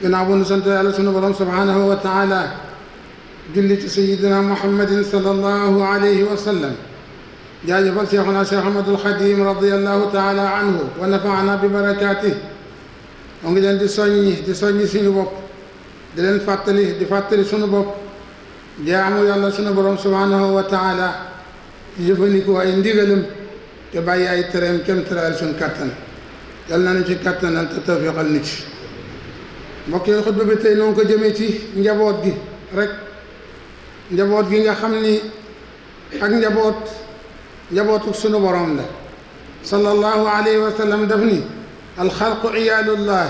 gannaaw bu nu sant yàlla sunu borom subhaanahu wa taala julli ci sayidina muhammadin sallallahu alayhi wa sallam jaajëfal cheikhuna cheikh ahmadul xadim radiallahu taala anhu wa nafaana bi barakaatih moo ngi leen di soññi suñu bopp di leen di fàttali sunu bopp jaamu yàlla sunu borom subhaanahu wa taala jëfandikoo ay ndigalam te bàyyi ay tereem kem tëraal suñu kàttan yal na nu ci kàttanal te tawfiqal nit ci mbokk yi xutba bi tey noonu ko jëmee ci njaboot gi rek njaboot gi nga xam ni ak njabootu sunu borom la sallallahu alayhi wa sallam daf ni alxalqu iyaalullah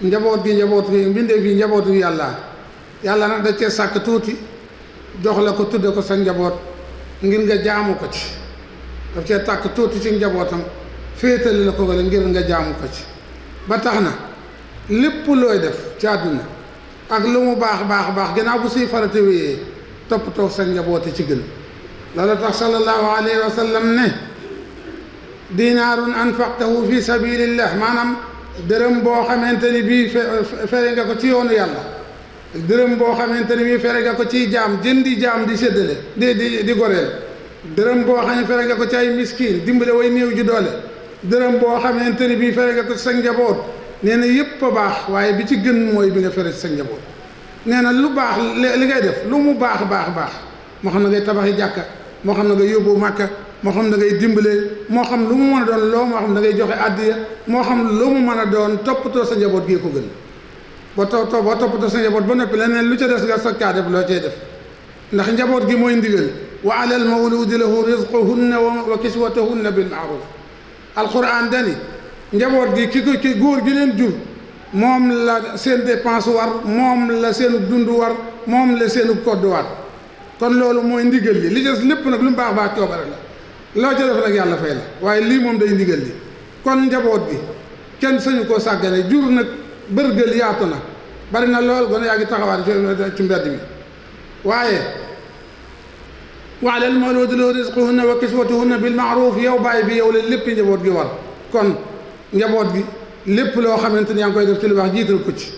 njaboot gi mbindeef yi njabootu yàlla nag da cee sàkk tuuti jox la ko tudde ko sa njaboot ngir nga jaamu ko ci daf cee tàkk tuuti ci njabootam féetali la ko wala ngir nga jaamu ko ci ba tax na lépp looy def ci àdduna ak lu mu baax gannaaw bu siy farate wéyee toppatoo sa njabooti ci gën loolu tax sallallahu alayhi wa sallam ne dinaarun anfaqtahu fi sabilillah maanaam dërëm boo xamante ni bii fere nga ko ci yoonu yàlla dërëm boo xamante ni bii fere nga ko ciy jaam jëndi jaam di séddale di goreel dërëm boo xam ne fere nga ko ci ay miskin dimbale way néew ji doole dërëm boo xamante ni bii fere nga ko ci sa njaboot nee na yëpp a baax waaye bi ci gën mooy bi nga fere ci sa njaboot nee na lu baax li ngay def lu mu baax moo xam ne ngay tabaxi jàkka moo xam ne ngay yóbbu màkka moo xam ne ngay dimbalee moo xam lu mu mën a doon moo xam ne ngay joxe àddiya moo xam lu mu mën a doon toppatoo sa njaboot gee ko gën boo toppatoo sa njaboot ba noppi leneen lu ca des nga soog caa def loo cay def ndax njaboot gi mooy ndigal wa ala al mawludi lahu rizquhunna wa kiswatuhunna bil ma'ruf alquran dani njaboot gi ki góor gi leen jur moom la seen dépense war moom la seenu dund war moom la seenu kodd war kon loolu mooy ndigal li li des lépp nag lu mu baax coobare la loo ca def nag yàlla fay la waaye lii moom day ndigal li kon njaboot gi kenn sañu koo sàggane jur nag bërgël yaatu na bari na lool gone yaa ngi taxawaat ci mbedd mi waaye wa alal mawludi lahu rizquhunna wa kiswatuhunna bil ma'ruf yow baay bi yow la lépp njaboot gi war kon njaboot gi lépp loo xamante ni yaa ngi koy def ci lu baax jiital ko ci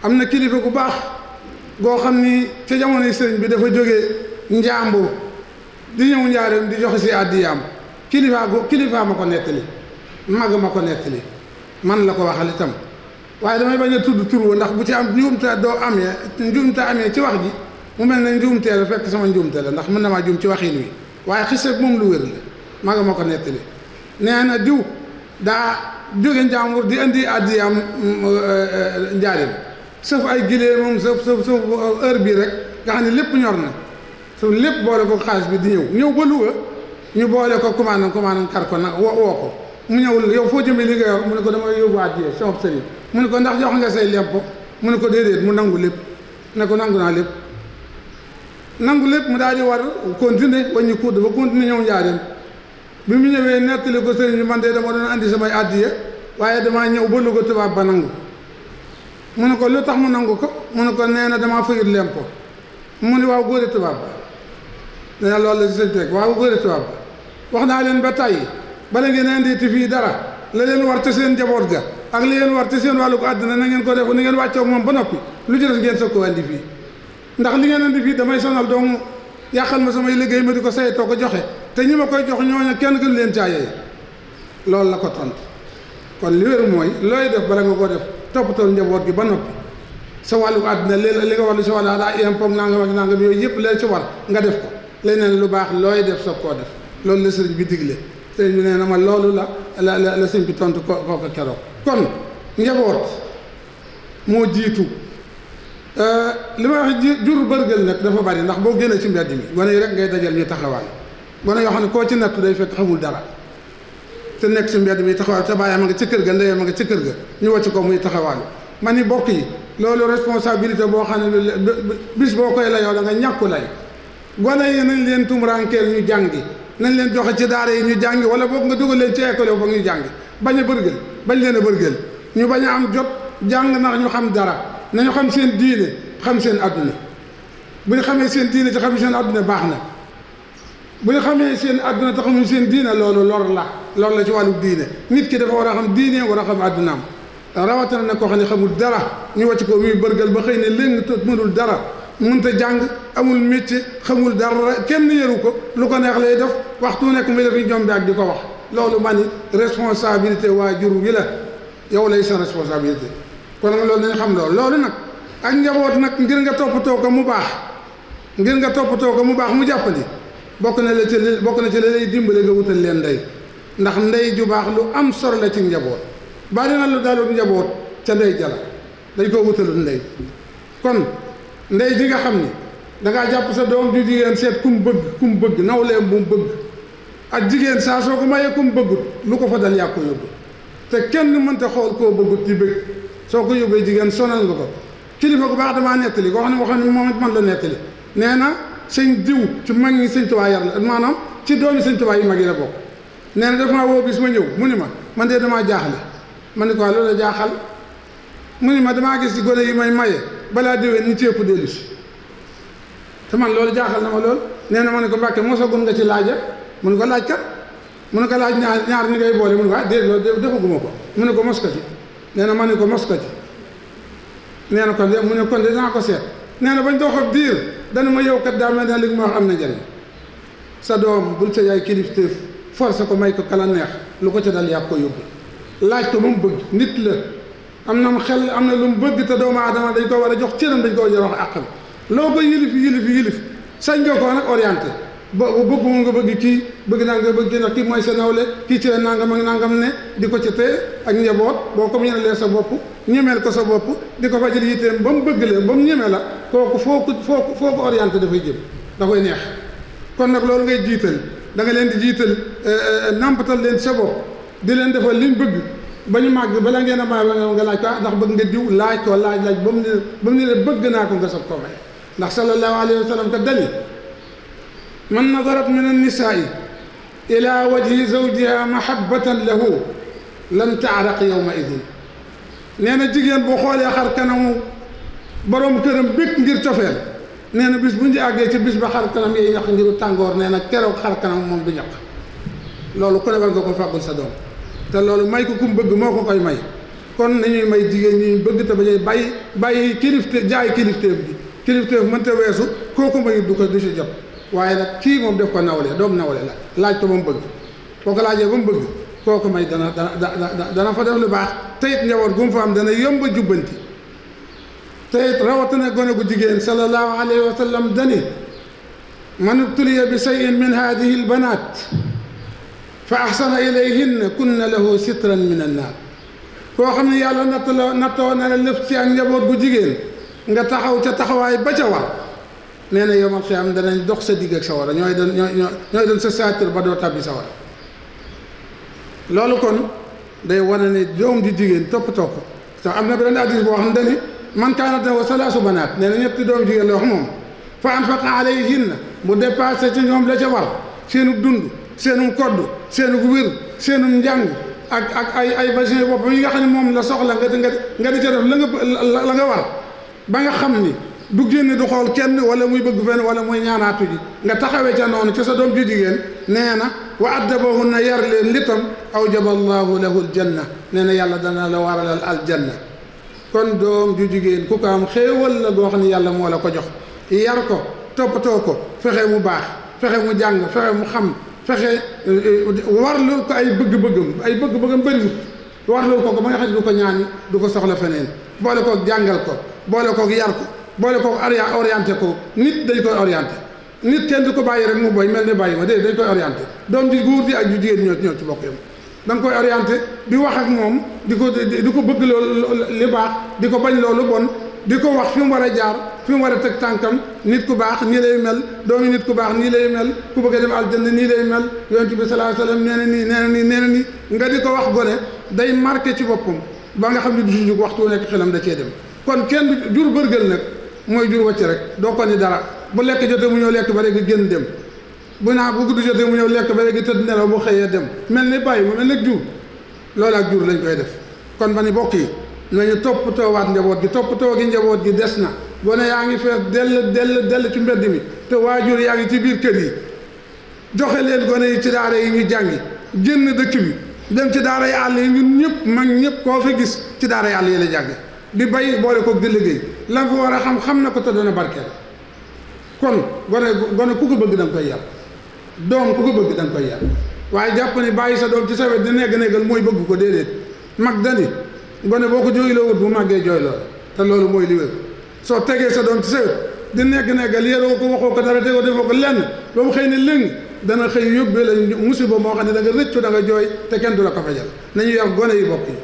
am na kilifa gu baax goo xam ni ca jamonoy sëriñ bi dafa jógee njàmbur di ñëw njaareem di joxe si àddiyaam kilifaa ma ko nettali mag ma ko nettali man la ko waxal itam waaye damay bañ a tudd tur wa ndax bu ci am njuumte amee ci wax ji mu mel ne njuumte la fekk sama njuumte la ndax mën na maa juum ci waxin wi waaye xise moom lu wér la mag ma ko nettali nee na diw daa jóge njàmbur di indi àddiyaam njaareem sëf ay gilee moom sëf heure bii rek nga xam ne lépp ñor na sëf lépp boole ko xaalis bi di ñëw ba Louga ñu boole ko commandant kar ko nag woo ko mu ñëwul yow foo jëmee li nga yor mu ne ko damay yóbbu àddiya sama sëriñ mu ne ko ndax jox nga say lempo mu ne ko déedéet mu nangu lépp ne ko nangu naa lépp mu daal di war continuer waññi ko dafa continuer ñëw njaareem bi mu ñëwee nettali ko sëriñ bi man de dama doon andi samay àddiya waaye damaa ñëw ba Louga tubaab ba nangu mu ne ko lu tax mu nangu ko mu ne ko nee na damaa fayut lempo mu ne waaw góore tubaab ba nee na loolu la si sëñ teg waaw góore tubaab ba wax naa leen ba tàyyi bala ngeen indi fii dara la leen war te seen njaboot ga ak li leen war te seen wàllu ko àddina na ngeen ko def ni ngeen wàccoog moom ba noppi lu ci des ngeen soog ko andi fii ndax li ngeen andi fii damay sonal doomu yàqal ma samay liggéey ma di ko saytoo ko joxe te ñi ma koy jox ñooñu kenn gën leen caayee loolu la ko tontu kon li wér mooy looy def bala nga ko def toppatoo njaboot gi ba noppi sa wàllu àddina li nga war lu si wàll daa impôt nangam yooyu yëpp leen si war nga def ko leneen lu baax looy def soog koo def loolu la sëriñ bi digle sëriñ bi nee na ma loolu la sëriñ bi tontu kooku keroog kon njaboot moo jiitu li ma wax jur bërgël nag dafa bari ndax boo génnee ci mbedd mi gone yi rek ngay dajal ñuy taxawaal gone yoo xam ne koo ci nattu day fekk xamul dara te nekk ci mbedd mi taxawaal te bàyyam a nga ci kër ga ndeyam a nga ci kër ga ñu wàcc ko muy taxawaal ma ni bokk yi loolu responsabilité boo xam ne bis boo koy layoo da nga ñàkku lay gone yi nañ leen tumuraankeel ñu jàngi nañ leen joxe ci daara yi ñu jàngi wala boog nga dugal leen ci école yi boog ñu jàngi bañ a bërgël bañ leen a bërgël ñu bañ a am jot jàng ndax ñu xam dara nañu xam seen diine xam seen adduna bu ñu xamee seen diine ci xam seen adduna baax na bu ñu xamee seen adduna te xamuñ seen diine loolu lor la ci wàllu diine nit ki dafa war a xam diine war a xam addunaam rawatina nag koo xam ne xamul dara ñu wàcc ko muy bërgal ba xëy ne léegi tot mënul dara mënut a jàng amul métier xamul dara kenn yëru ko lu ko neex lay def waxtu nekk muy def ñoom bi ak di ko wax loolu ma ni responsabilité waajur wi la yow lay sa responsabilité kon nag loolu nañ xam loolu nag ak njaboot nag ngir nga toppatoo ko mu baax mu jàppandi bokk na ci la lay dimbale nga wutal leen ndey ndax ndey ju baax lu am solo la ci njaboot bari na lu dalul njaboot ca ndey jala dañ koo wutalul ndey kon ndey ji nga xam ni dangaa jàpp sa doom ju jigéen seet kum bëgg nawleem bu mu bëgg ak jigéen saa soo ko mayee kum bëggut lu ko fa dal yaa ko yóbbu te kenn mënta xool koo bëggut di bëgg soo ko yóbbee jigéen sonal nga ko kilifa gu baax damaa nettali koo xam ne moom it man la nettali nee na sëñ diw ci mag ñi sëñ Tuubaa yar la maanaam ci doomi sëñ Tuubaa yi mag yi la bokk nee na dafa maa woo bis ma ñëw mu ni ma man de damaa jaaxle ma ni ko loolu la jaaxal mu ni ma damaa gis ci gone yi may maye balaa déwén ñi ci ëpp dellu si te man loolu jaaxal na ma lool nee na ma ne ko Mbàkke mosagun nga ci laaja mu ne ko laaj kat mu ne ko laaj ñaar ñi ngay boole mu ne ko déet loolu defaguma ko mu ne ko mos ko ci nee na ma ne ko mos ko ci nee na kon de mu ne kon de dinaa ko seet nee na bañ dox ak diir dana ma yow kat daa mel ne li ma wax am na njëriñ sa doom bul sa yaay kilifteef forcé ko may ko kala neex lu ko ca dal yaa ko yóbbu laaj ko ba mu bëgg nit la am na xel am na lu mu bëgg te doomu aadama dañ ko war a jox cëram dañ ko war a jox àqam loo ko yilif sañ nga ko nag orienté bëgg mu nga bëgg kii bëgg naa nga bëgg kii ndax kii mooy sa nawle kii ci la nangam ak nangam ne di ko ci tee ak njaboot boo ko ñemelee sa bopp ñemeel ko sa bopp di ko fajal yitteem ba mu bëgg leen ba mu ñeme la kooku foo ko orienté dafay jëm da koy neex kon nag loolu ngay jiital da nga leen di jiital nampatal leen sa bopp di leen defal liñ bëgg ba ñu màgg bala ngeen a may nga laaj ko ndax bëgg nga diw laaj ba mu ne la bëgg naa ko nga sab koo may ndax sallallahu alayhi wa sallam kat dani man nadarat min annisaai ila wajhi zawjiha mahabbatan lahu lam taaraq yawma idin nee na jigéen bu xoolee xar kanamu borom këram békk ngir cofeel nee na bis bu ñu àggee ci bis ba xar kanam yee ñax ngiru tàngoor nee na keroog xar kanam moom du ñaq loolu ku ne war nga ko fàggul sa doom te loolu may ko kum bëgg moo ko koy may kon nañuy may jigéen ñi bëgg te bañuy bàyyi kilifte jaay kilifteef bi kilifteef mënta weesu kooku may du si jot waaye nag kii moom def ko nawle doom nawle la laaj ko ba mu bëgg boo ko laajee ba mu bëgg kooku may dana fa def lu baax te it njaboot gu mu fa am dana yomb a jubbanti te it rawatina gone gu jigéen sallallahu alayhi wa sallam dani man ubtuliya bi shay'in min hadihi albanat fa ahsana ilayhinna kunna lahu sitran min annaar koo xam ne yàlla nattoo na la lëf ci ak njaboot gu jigéen nga taxaw ca taxawaay ba ca war nee na yomal xiyaam danañ dox sa digg ak sa war a ñooy doon sa saatir ba doo tabbi sa war loolu kon day wane ne doom di jigéen toppatoo ko te am na beneen hadiis boo xam ne dani man kaanat lahu salaasu banaat nee na ñetti doom jigéen la wax moom fa anfaqa alayhinna mu dépassé ci ñoom la ca war seenu dund seenum kodd seenu wér seenum njàng ak ay besoin boppam yi nga xam ne moom la soxla nga di ca def la nga war ba nga xam ni du génn du xool kenn wala muy bëgg fenn wala muy ñaanaatu ji nga taxawee ca noonu ci sa doom ju jigéen nee na wa addabahunna yar leen litam awjaba allahu lahu aljanna nee na yàlla dana la waralal aljanna kon doom ju jigéen ku ko am xéewal la goo xam ne yàlla moo la ko jox yar ko toppatoo ko fexe mu baax fexe mu jàng fexe mu xam fexe warlul ko ay bëgg-bëggam bëriwut warlul ko ba nga xam ne du ko ñaani du ko soxla feneen boole koog jàngal ko boole koog yar ko boole koog orienté ko nit dañ koy orienté nit kenn du ko bàyyi rek mu boy mel ne bàyyi ma déedéet dañ koy orienté doom di góor di ak ju jigéen ñoo ci bokk yam da nga koy orienté di wax ak moom di ko bëgg loolu li baax di ko bañ loolu bon di ko wax fi mu war a jaar fi mu war a teg tànkam nit ku baax nii lay mel doomi nit ku baax nii lay mel ku bëgg a dem aljanna nii lay mel yonent bi sallallahu alayhi wasallam nee na nii nga di ko wax gone day marqué ci boppam ba nga xam ne du si jug waxtu nekk xelam da cee dem kon kenn jur bërgël nag mooy jur wàcc rek doo ko ni dara bu lekk jotee mu ñëw lekk ba rek génn dem bu gudd jotee mu ñëw lekk ba rek tëdd nelaw bu xëyee dem mel ni bàyyi mu mel ni jur loolu ak jur lañ koy def kon ba ni bokk yi nañu toppatoowaat njaboot gi toppatoo gi njaboot gi des na gone yaa ngi fees dell ci mbedd mi te waajur yaa ngi ci biir kër yi joxe leen gone yi ci daara yi ñu jàngi génn dëkk bi dem ci daara yi àll yi ñun ñëpp mag ñëpp koo fi gis ci daara yi àll yi la jàgge di bay boole ko di liggéey la fa war a xam na ko te dana barkeel kon gone ku ko bëgg da nga koy yar doom ku ko bëgg da nga koy yar waaye jàpp ni bàyyi sa doom ci sa wet di neggal mooy bëgg ko déedéet mag dani gone boo ko jooyloo wut bu màggee jooyloo te loolu mooy li wér soo tegee sa doom ci sa wet di neggal yaroo ko waxoo ko dara tegoo defoo ko lenn ba mu xëy ne léng dana xëy yóbbee la musiba moo xam ne da nga rëccu da nga jooy te kenn du la ko fajal nañu yar gone yi bokk yi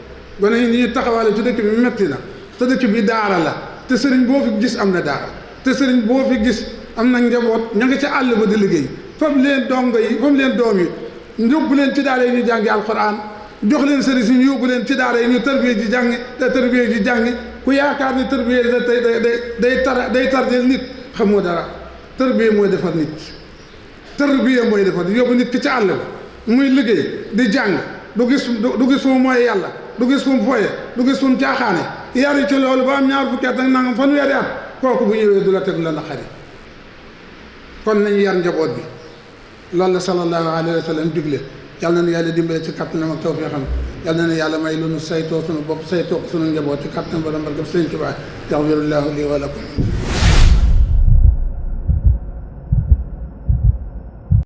gone yi ni ñu taxawaale ci dëkk bi metti na te dëkk bi daara la te sëriñ boo fi gis am na daara te sëriñ boo fi gis am na njaboot ña nga ca àll ba di liggéey fam leen dongo yi fam leen doom yi yóbbu leen ci daara yi ñu jàngi alxuraan jox leen sëriñ si ñu yóbbu leen ci daara yi ñu tërbiye ji jàngi ku yaakaar ni tërbiye day tardeel nit xamoo dara tërbiye mooy defar nit tërbiye mooy defar nit yóbbu nit ki ci àll ba muy liggéey di jàng du gis fu mu mooy yàlla du gis fu mu foye du gis fu mu caaxaane yari ci loolu ba am ñaar fukki at ak nangam fanweeri at kooku bu ñëwee du la teg la naqari kon nañu yar njaboot bi loolu la sallallahu alayhi wa sallam digle yàlla na yàlla dimbale ci kattanam ak tawfiixam yàlla na yàlla may lu nu saytoo sunu bopp saytoo sunu njaboot ci kattan ba barkeb Sëriñ Tuubaa yaxfirullahu lii wa lakum